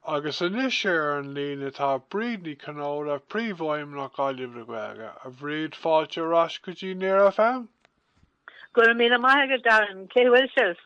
Agus anois ar an líne tá Bríd Ní Chonaola, Príomhfheidhmeannach Gaillimh le Gaeilge. A Bhríd, fáilte ar ais go dtí Near FM. Go raibh míle maith agat, Darren. Cén chaoi a bhfuil sibh?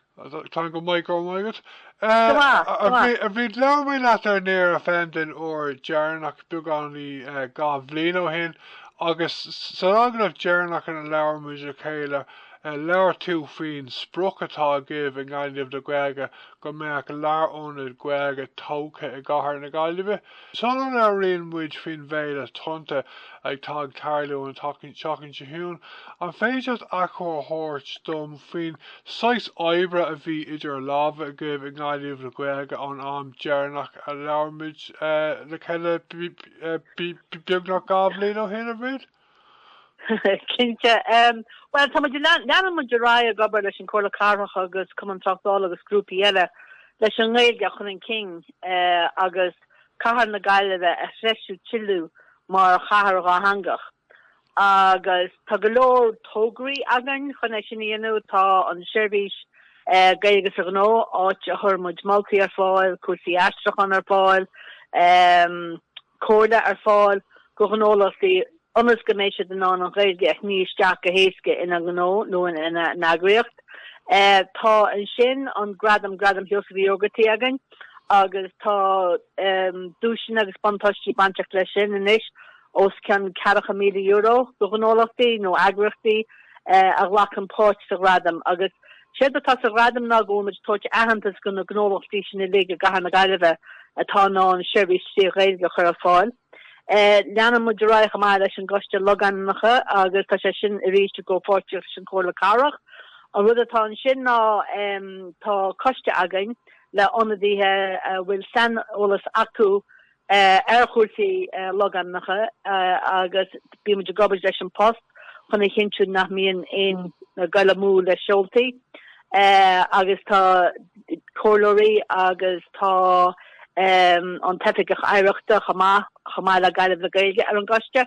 Táim go maith, go raibh maith agat. Go maith, go maith. A Bhríd, labhair mé leat ar Near FM den uair dheireanach beagáinín 2 bhliain ó shin agus san agallamh deireanach ina labhair muid le chéile, labhair tú faoin sprioc atá agaibh i nGaillimh le Gaeilge go mbeadh lárionad Gaeilge tógtha i gcathair na Gaillimhe. Sula labhraíonn muid faoin bhféile Tonnta atá ag tarlú an tseachtain seo chugainn, an féidir leat achoimre a thabhairt dom faoin saghas oibre a bhí idir lámha agaibh i nGaillimh le Gaeilge ón am deireanach a labhair muid le chéile beagnach 2 bhliain ó shin, a Bhríd? Cinnte. Bhuel, tá muid, leanann muid ar aghaidh ag obair leis an Chomhairle Cathrach agus Cumann Tráchtála agus grúpaí eile leis an nGaeilge a chur chun cinn agus cathair na Gaillimhe a threisiú tuilleadh mar chathair dhátheangach. Agus tá go leor tograí againn chun é sin a dhéanamh. Tá an seirbhís Gaeilge sa Ghnó, áit a chuireann muid moltaí ar fáil, cúrsaí aistriúcháin ar fáil, comhairle ar fáil go ghnólachtaí ionas go mbeidh siad in ann an Ghaeilge a shní isteach go héasca ina ngnó nó ina n-eagraíocht. Tá ansin an gradam Gradam Sheosaimh Uí Ógartaigh againn agus tá duaiseanna agus buntáistí bainteach leis sin anois, os cionn €40,000 do ghnólachtaí nó eagraíochtaí a ghlacann páirt sa ghradam agus séard atá sa ghradam ná go bhfuil muid ag tabhairt aitheantas do na gnólachtaí sin uilig i gcathair na Gaillimhe atá in ann seirbhís trí Ghaeilge a chur ar fáil. Leanann muid ar aghaidh chomh maith leis an gCoiste Logainmneacha agus tá sé sin arís i gcomhpháirtíocht leis an Chomhairle Cathrach. An rud atá ansin ná tá coiste againn le ionadaithe a bhfuil saineolas acu ar chúrsaí logainmneacha agus bíonn muid ag obair leis An Post chun a chinntiú nach mbíonn aon dul amú le seoltaí agus tá comhairleoirí agus tá an tOifigeach Oidhreachta chomh maith, chomh maith le Gaillimh le Gaeilge ar an gcoiste.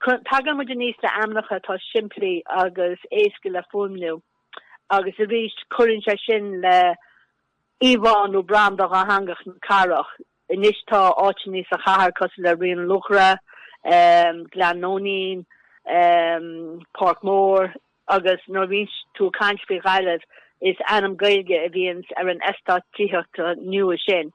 Tagann muid aníos le ainmneacha atá simplí agus éasca le fuaimniú agus arís cuireann sé sin le íomhá nó branda dhátheangach na cathrach. Anois tá áiteanna sa chathair cosúil le Ríon an Luachra, Gleann Nóinín, Páirc Mór agus nuair a bhíonns tú ag caint faoi Ghaillimh is ainm Gaeilge a bhíonns ar an eastát tithíochta nua sin.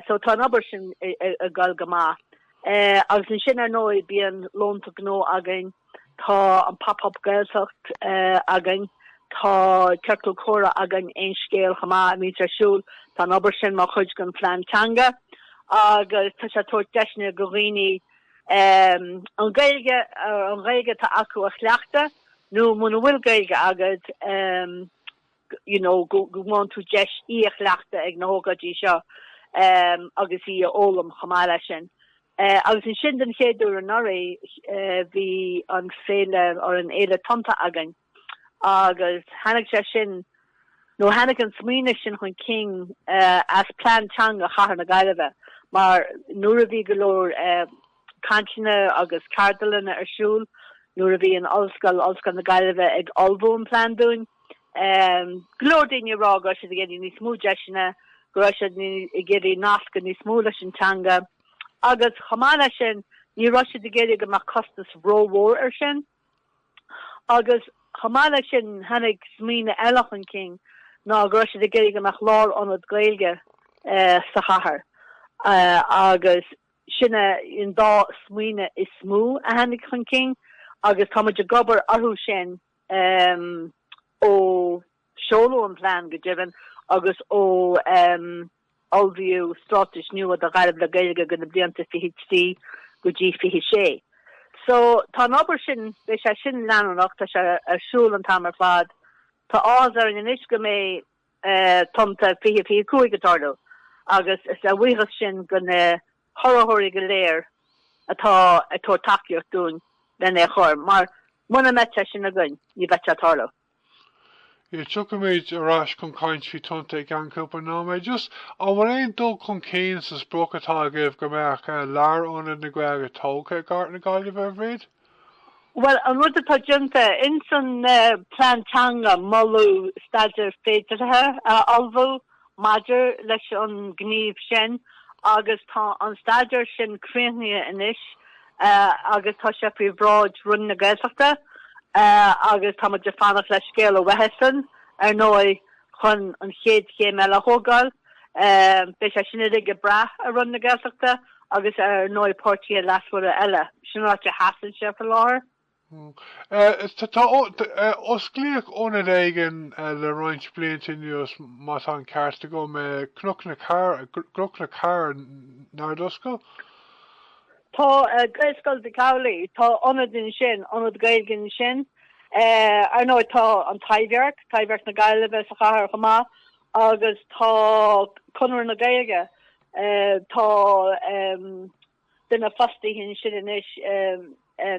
So tá an obair sin ag dul go maith. Agus ansin ar ndóigh bíonn lónta gnó againn. Tá an Pop Up Gaeltacht againn, tá ciorcal comhrá againn, Aon Scéal chomh maith a bhíonns ar siúl. Tá an obair sin mar chuid den phlean teanga agus tá sé ag tabhairt deiseanna go dhaoine an Ghaeilge, an Ghaeilge atá acu a chleachtadh nó muna bhfuil Gaeilge agat, you know, go bhfaigheann tú deis í a chleachtadh ag na hócáidí seo agus í a fhoghlaim chomh maith leis sin. Agus ansin den chéad uair anuraidh bhí an féile or an fhéile Tonnta againn agus tháinig sé sin nó tháinig an smaoineamh sin chun cinn as plean teanga Chathair na Gaillimhe mar nuair a bhí go leor cainteanna agus ceardlanna ar siúl nuair a bhí an ollscoil, Ollscoil na Gaillimhe ag ullmhú an plean dúinn. Go leor daoine ag rá go raibh siad ag iarraidh níos mó deiseanna, go raibh siad ag iarraidh nascadh níos mó leis an teanga agus chomh maith leis sin ní raibh siad ag iarraidh go mbeadh costas rómhór air sin. Agus chomh maith leis sin tháinig smaoineamh eile chun cinn ná go raibh siad ag iarraidh go mbeadh lárionad Gaeilge sa chathair agus Sin an dá smaoineamh is mó a tháinig chun cinn agus tá muid ag obair orthu sin ó seoladh an plean go deimhin agus ó ullmhaíodh straitéis nua do Ghaillimh le Gaeilge do na blianta 23 go dtí 26. So tá an obair sin, beidh sé sin leanúnach, tá sé ar siúl an t-am ar fad. Tá áthas orainn anois go mbeidh Tonnta 2025 ag tarlú agus is a bhuíochas sin go na hurraitheoirí go léir atá ag tabhairt tacaíocht dúinn len é a chur, mar muna mbeadh sé sin againn, ní bheadh sé ag tarlú. Yeah, tiocfaimid ar ais chun caint faoi Tonnta i gceann cúpla nóiméad. Just, an bhfuil aon dul chun cinn sa sprioc atá agaibh go mbeadh lárionad na Gaeilge tógtha i gcathair na Gaillimhe, a Bhríd? Bhuel, an rud atá déanta, ins an plean teanga moladh staidéar féideartha a ullmhú maidir leis an ngníomh sin. Agus tá an staidéar sin críochnaithe anois agus tá sé faoi bhráid Roinn na Gaeltachta agus tá muid ag fanacht le scéala uathusan, ar ndóigh, chun an chéad chéim eile a thógáil. Beidh sé sin uilig ag brath ar Roinn na Gaeltachta agus ar ndóigh páirtithe leasmhara eile. Sin an áit a sheasann sé faoi láthair. Tá osclaíodh ionad éigin le roinnt blianta anuas, má tá an ceart agam, Cnoc na gCnoc na Cora, nár d'oscail? Tá Gaelscoil Mhic Amhlaigh, tá ionad ansin, ionad Gaeilge ansin. Ar ndóigh tá an Taibhdhearc, Taibhdhearc na Gaillimhe sa chathair chomh maith agus tá Conradh na Gaeilge, tá duine fostaithe ansin anois,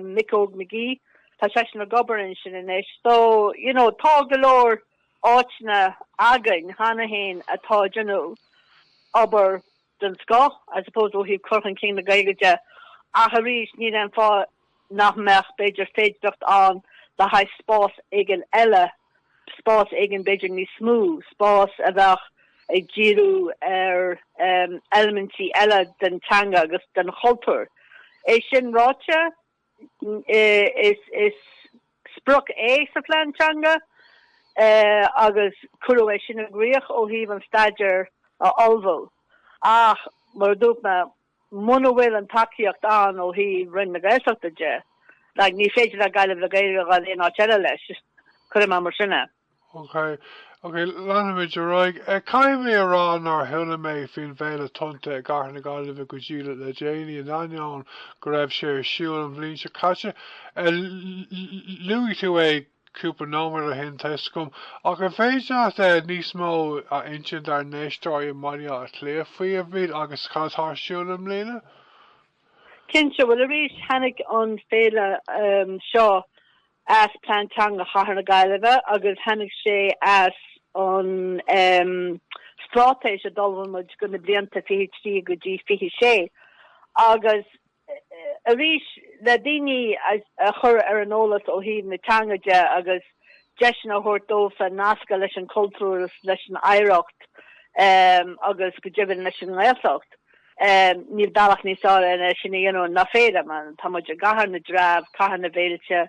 Mick Óg McGee, tá seisean ag obair ansin anois. So, you know, tá go leor áiteanna againn cheana féin atá ag déanamh obair den scoth, I suppose, ó thaobh cur chun cinn na Gaeilge de. Ach arís, níl aon fáth nach mbeadh, b'fhéidir, féidearthacht ann le haghaidh spás éigin eile spás éigin b'fhéidir níos mó, spás a bheadh ag díriú ar eilimintí eile den teanga agus den chultúr. É sin ráite, is sprioc é sa phlean teanga agus cuireadh é sin i gcrích ó thaobh an staidéar a ullmhú ach, mar a dúirt mé, muna bhfuil an tacaíocht ann ó thaobh Roinn na Gaeltachta de, like, ní féidir le Gaillimh le Gaeilge a dhul aon áit eile leis, cuirfidh mé mar sin é. Ok, ok, leanfaimid ar aghaidh. Caithfidh mé a rá nár chuala mé faoin bhFéile Tonnta i gCathair na Gaillimhe go dtí le déanaí, in ainneoin go raibh sé ar siúl an bhliain seo caite. Luaigh tú é cúpla nóiméad ó shin, tá 'fhios agam. Ach an féidir leat níos mó a insint dár n-éisteoirí i mBaile Átha Cliath faoi, a Bhríd, agus cad atá ar siúl i mbliana? Cinnte. Bhuel, arís, tháinig an féile seo as Plean Teanga Chathair na Gaillimhe agus tháinig sé as an straitéis a d'ullmhaigh muid do na blianta 23 go dtí 26 agus Arís, le daoine a chur ar an eolas ó thaobh na teanga de agus deiseanna a thabhairt dófa nascadh leis an chultúr agus leis an oidhreacht agus go deimhin leis an nGaeltacht, níl bealach níos fearr le sin a dhéanamh ná féile. Tá muid i gCathair na dTreabh, Cathair na bhFéilte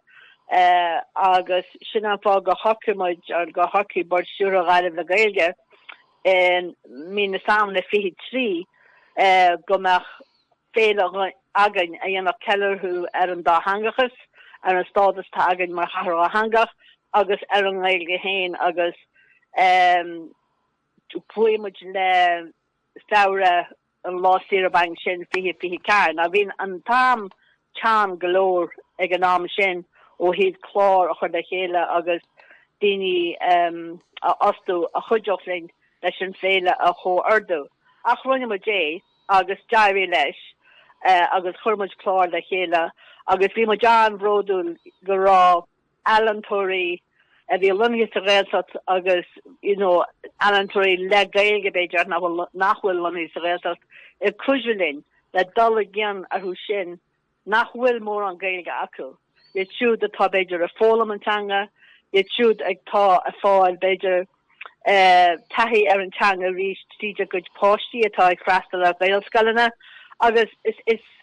agus sin an fáth gur shocraigh muid, gur shocraigh Bord Stiúrtha Ghaillimh le Gaeilge i mí na Samhna 23 go mbeadh féile againn a dhéanfadh ceiliúradh ar an dátheangachas, ar an stádas atá againn mar chathair dhátheangach agus ar an nGaeilge féin agus chuaigh muid le Feabhra an lá saoire bainc sin 2024. Now bhí an t-am teann go leor ag an am sin ó thaobh clár a chur le chéile agus daoine a fhostú a chuideodh linn leis an bhféile a chomhordú. Ach rinne muid é. agus d'éirigh leis agus chuir muid clár le chéile agus bhí muid an-bhródúil go raibh ealaíontóirí a bhí lonnaithe sa Ghaeltacht agus you know ealaíontóirí le Gaeilge b'fhéidir ach nach bhfuil nach bhfuil lonnaithe sa Ghaeltacht ag cuidiú linn le dul i gcion orthu sin nach bhfuil mórán Gaeilge acu, iad siúd atá b'fhéidir ag foghlaim an teanga, iad siúd atá ag fáil b'fhéidir taithí ar an teanga arís tríd a gcuid páistí atá ag freastal ar Ghaelscoileanna agus is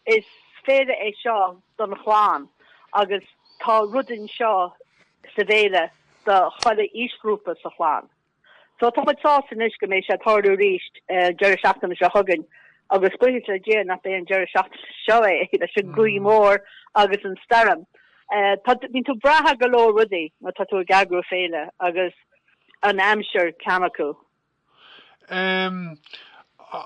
is féile é seo don chlann agus tá rud anseo sa bhféile do chuile aoisghrúpa sa chlann. So tá muid sásta anois go mbeidh sé ag tarlú arís an deireadh seachtaine seo chugainn agus buíochas le Dia nach b'é an deireadh seachtaine seo é leis an ghaoth mhór agus an stoirm. Tá, bíonn tú ag brath ar go leor rudaí nuair atá tú ag eagrú féile agus an aimsir ceann acu. Em,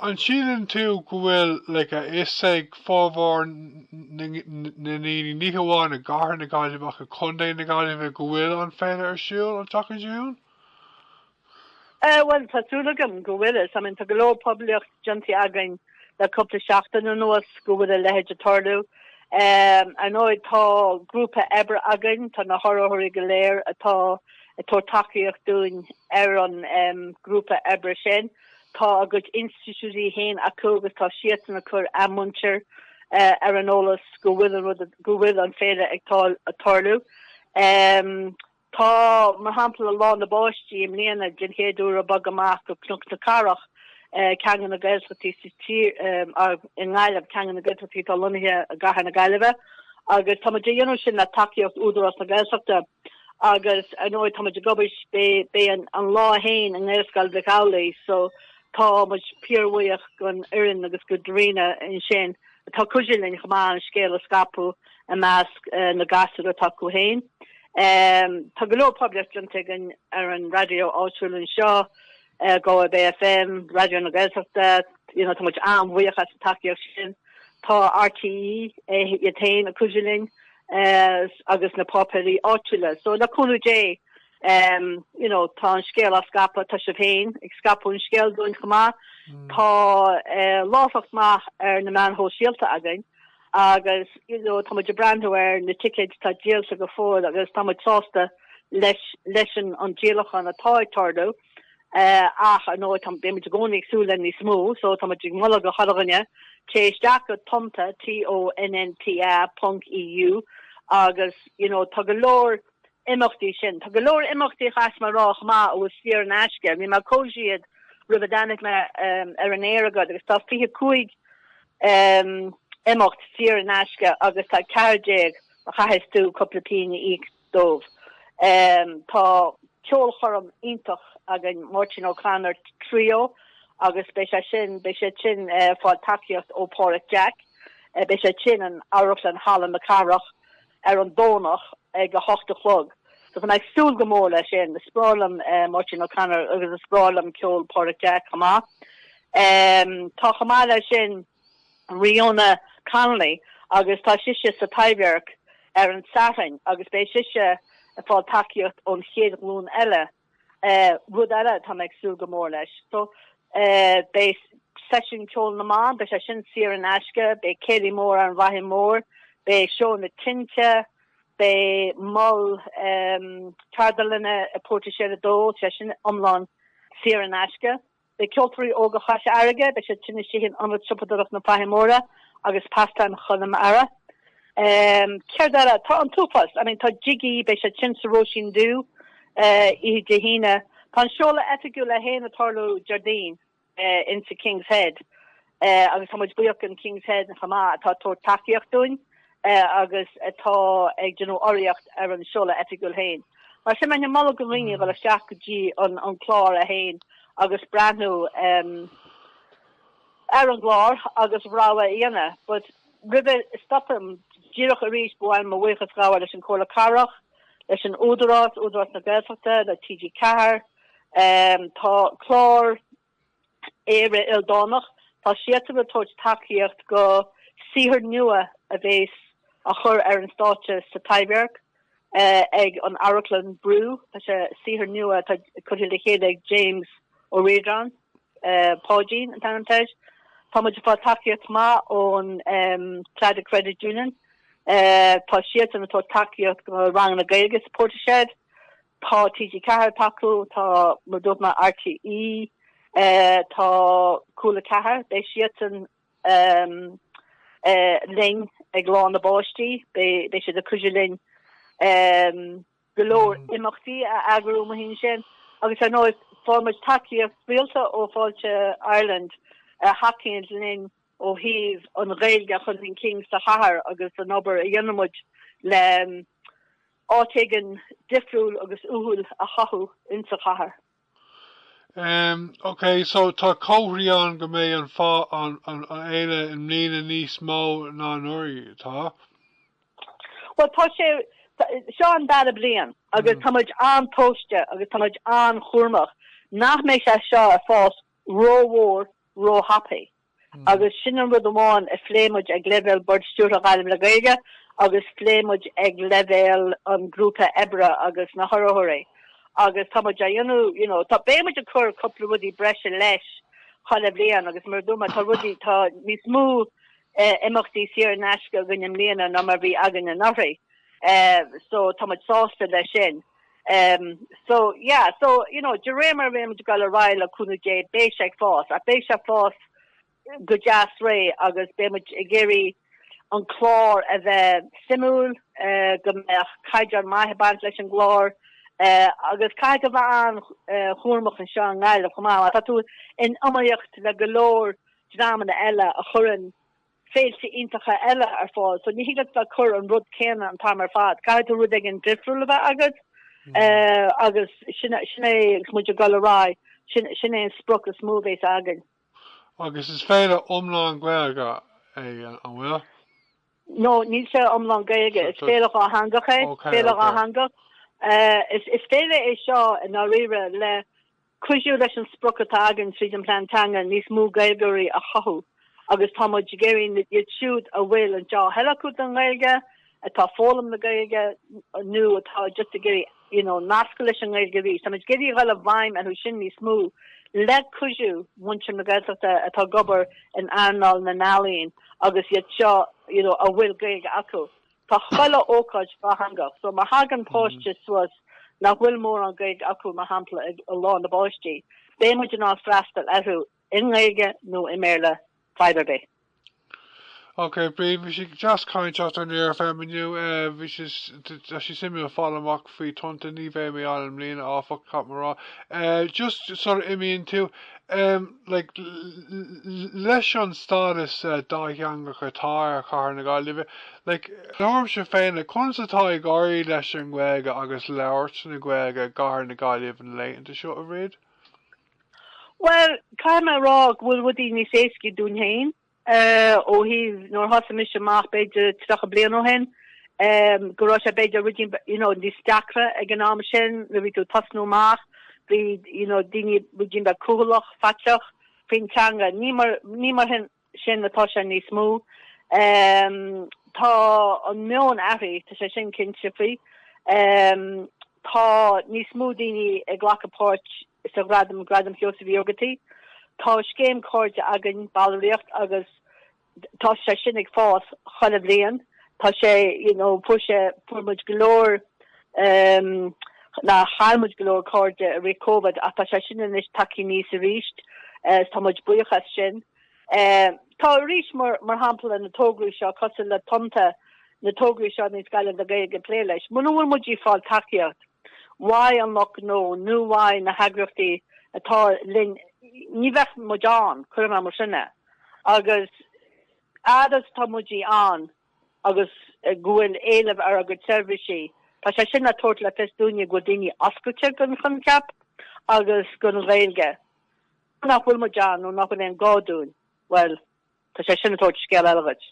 an síleann tú go bhfuil like a fhios ag formhór na ndaoine, ní hamháin i gcathair na Gaillimhe ach i gcontae na Gaillimhe go bhfuil an féile ar siúl an tseachtain seo chugainn? Bhuel, tá súil agam go bhfuil fhios. I mean, tá go leor poiblíocht déanta againn le cúpla seachtain anuas go bhfuil a leithéid ag tarlú. Ar ndóigh, tá grúpa oibre againn, tá na hurraitheoirí go léir atá ag tabhairt tacaíocht dúinn ar an ngrúpa oibre sin. Tá a gcuid institiúidí féin acu agus tá siadsan ag cur a muintir ar an eolas go bhfuil an rud, go bhfuil an féile ag tarlú. Tá, mar shampla, Lá na bPáistí i mbliana den chéad uair ag bogadh amach go Cnoc na Cathrach. ceann de na Gaeltachtaí sa tír, i nGaillimh, ceann de na Gaeltachtaí atá lonnaithe i gcathair na Gaillimhe agus tá muid ag déanamh sin le tacaíocht Údarás na Gaeltachta agus ar ndóigh tá muid ag obair, beidh an lá féin i nGaelscoil Mhic Amhlaigh so tá muid fíorbhuíoch don fhoireann agus go Dairena ansin atá ag cuidiú linn chomh maith an scéal a scaipeadh i measc na gasúr atá acu féin. Tá go leor poiblíocht déanta againn ar an raidió áitiúil anseo, Galway Bay FM, Raidió na Gaeltachta, you know, tá muid an-bhuíoch as an tacaíocht sin. Tá RTÉ iad féin ag cuidiú linn agus na páipéirí áitiúla. So le cúnamh Dé, you know, tá an scéal á scaipeadh, tá sibh féin ag scaipeadh an scéil dúinn chomh maith. Tá láithreacht maith ar na meáin shóisialta againn agus you know, tá muid ag breathnú ar na ticéid atá díolta go fóill agus tá muid sásta leis leis an an díolachán atá ag tarlú. Ach ar ndóigh tá beidh muid i gcónaí ag súil le níos mó so tá muid ag moladh go chuile dhuine téigh isteach go Tonnta, T-O-N-N-T-A ponc EU agus you know tá go leor imeachtaí sin. Tá go leor imeachtaí a chaithfidh mé a rá chomh maith a bhfuil saor in aisce. Bhí mé ag comhaireamh iad roimh a dtáinig mé ar an aer agat agus tá 25 imeacht saor in aisce agus tá 14 a chaithfeas tú cúpla pingin a íoc dóibh. Tá ceolchoirm iontach againn, Máirtín O'Connor Trio agus beidh sé sin, beidh siad sin ag fáil tacaíocht ó Páraic Jack. Beidh sé sin in Amharclann Halla na Cathrach ar an Domhnach ag 8 a chlog. So tá mé ag súil go mór leis sin. Is breá liom Máirtín O'Connor agus is breá liom ceol Páraic Jack chomh maith. Tá chomh maith leis sin Ríona Connolly agus tá sise sa Taibhdhearc ar an Satharn agus beidh sise ag fáil tacaíocht ón Chéad Ghlúin Eile. Rud eile atá mé ag súil go mór leis. So, beidh seisiún ceoil na mban, beidh sé sin saor in aisce, beidh céilí mór ar an bhFaiche Mhór, beidh seó na tinte, beidh mol ceardlainne i Portishead 2, sé sin iomlán saor in aisce. Beidh Ceoltóirí Óga Chois Fharraige, beidh siad sin istigh in Ionad Siopadóireachta na Faiche Móire agus Pastime Chonamara. Céard eile? Tá an t-uafás, I mean tá Jiggy, beidh siad sin sa Róisín Dubh oíche Dé hAoine. Tá an seoladh oifigiúil é féin ag tarlú Déardaoin insa King's Head agus tá muid buíoch den King's Head chomh maith atá ag tabhairt tacaíocht dúinn. agus atá ag déanamh urraíocht ar an seoladh oifigiúil féin. Mar sin, bheinn ag moladh go dhaoine dhul isteach go dtí an clár é féin agus breathnú ar an gclár agus rogha a dhéanamh. But roimhe stopaim, díreach arís ba mhaith liom mo bhuíochas a ghabháil leis an Chomhairle Cathrach, leis an Údarás, Údarás na Gaeltachta, le TG4. Tá clár Éire Ildánach, tá siadsan ag tabhairt tacaíocht go saothar nua a bhéas á chur ar an stáitse sa Taibhdhearc ag an Amharclann Brú. Tá sé saothar nua atá curtha le chéile ag James Ó Ríordáin, Páidín an t-ainm atá air. Tá muid ag fáil tacaíocht maith ón Claddagh Credit Union. Tá siadsan ag tabhairt tacaíocht go ranganna Gaeilge sa Portishead. Tá TG4 ag tacú, tá, mar a dúirt mé, RTÉ, tá Cúla 4, beidh siadsan linn ag Lá na bPáistí, beidh siad ag cuidiú linn go leor imeachtaí a eagrú amuigh ansin. Agus ar ndóigh, faigheann muid tacaíocht rialta ó Fáilte Ireland a thacaíonn linn ó thaobh an Ghaeilge a chur chun cinn sa chathair agus an obair a dhéanann muid le áit éigin difriúil agus uathúil a chothú insa chathair. Em, ok, so tá comharthaí ann go mbeidh an fá, an, an, an fhéile i mbliana níos mó ná anuraidh, tá? Bhuel, tá sé, seo an dara bliain agus tá muid an-tomhaiste agus tá muid an-chúramach nach mbeidh sé seo ag fás rómhór róthapaidh. Agus sin an rud amháin a phléigh muid ag leibhéal Bord Stiúrtha Ghaillimh le Gaeilge agus phléigh muid ag leibhéal an grúpa oibre agus na hurraitheoirí. Agus tá muid á dhéanamh, you know, tá, beidh muid ag cur cúpla rudaí breise leis chuile bhliain agus mar a dúirt mé, tá rudaí, tá níos mó imeachtaí saor in aisce againn i mbliana ná mar a bhí againn anuraidh. So tá muid sásta leis sin. Em, so, yeah, so, you know, de réir mar a bheidh muid ag dul ar aghaidh le cúnamh Dé, beidh sé ag fás, ach beidh sé ag fás go deas réidh agus beidh muid ag iarraidh an clár a bheith suimiúil, eh, go mbeadh caighdeán maith ag baint leis an gclár. Agus caithfidh tú bheith an-chúramach anseo i nGaillimh chomh maith, mar tá tú in iomaíocht le go leor dreamanna eile a chuireann féilte iontacha eile ar fáil. So ní thig leat bheith ag cur an rud céanna an t-am ar fad. Caithfidh tú rud éigin difriúil a bheith agat agus sin é agus muid ag dul ar aghaidh, sin é an sprioc is mó a bhéas againn. Agus is féile iomlán Gaeilge é, an bhfuil? No, níl sé iomlán Gaeilge. Is féile dhátheangach é. Féile dhátheangach. Is féile é seo i ndáiríre le cuidiú leis an sprioc atá againn tríd an bPlean Teanga níos mó Gaeilgeoirí a chothú agus tá muid ag iarraidh iad siúd a bhfuil an dea-thoil acu don Ghaeilge, atá ag foghlaim na Gaeilge nó atá just ag iarraidh you know nascadh leis an nGaeilge arís. Tá muid ag iarraidh a dhul i bhfeidhm orthu sin níos mó le cuidiú muintir na Gaeltachta atá ag obair in earnáil na n-ealaíon agus iad seo you know a bhfuil Gaeilge acu. Tá chuile ócáid dátheangach so má thagann páiste suas nach bhfuil mórán Gaeilge acu mar shampla ag Lá na bPáistí, beidh muid in ann freastal orthu i nGaeilge nó i mBéarla, fadhb ar bith. Ok, Bríd, bhí sé deas caint leat ar Near FM inniu. Bhí sé, tá sé suimiúil fáil amach faoi Tonnta, ní bheidh mé ann i mbliana áfach, caithfidh mé a rá. Just sula imíonn tú, like, leis an stádas dátheangach atá ar Chathair na Gaillimhe, like, thuairimse féin, like, conas atá ag éirí leis an nGaeilge agus labhairt na Gaeilge i gCathair na Gaillimhe na laethanta seo, a Bhríd? Bhuel, caithfidh mé a rá go bhfuil rudaí níos éascaí dúinn féin ó thaobh nuair a thosaigh mise amach b'fhéidir 30 bliain ó shin, go raibh sé b'fhéidir ruidín you know níos deacra ag an am sin nuair a bhí tú ag tosnú amach, bhí you know daoine ruidín beag cúthaileach, faiteach faoin teanga. Ní mar, ní mar sin atá sé níos mó. Tá an meon athraithe, tá sé sin cinnte faoi. Tá níos mó daoine ag glacadh páirt sa ghradam, Gradam Sheosaimh Uí Ógartaigh. Tá scéim cairde againn, ballraíocht, agus tá sé sin ag fás chuile bhliain. Tá sé, you know, fuair sé, fuair muid go leor, ná chaill muid go leor cairde i rith Covid ach tá sé sin anois tagtha aníos arís, tá muid buíoch as sin. Tá arís, mar shampla, na tograí seo cosúil le Tonnta, na tograí seo a bhíonns Gaillimh le Gaeilge ag plé leis. Muna bhfuil muid ag fáil tacaíocht uaidh an lucht gnó nó uaidh na heagraíochtaí atá linn, ní bheadh muid ann, cuirfidh mé mar sin é. Agus fhad is atá muid ann agus go bhfuil éileamh ar ár gcuid seirbhísí, tá sé sin ag tabhairt le fios dúinne go bhfuil daoine oscailte don choincheap agus don Ghaeilge. Nach bhfuil muid ann nó nach bhfuil aon gá dúinn, bhuel, tá sé sin ag tabhairt scéal eile dhuit.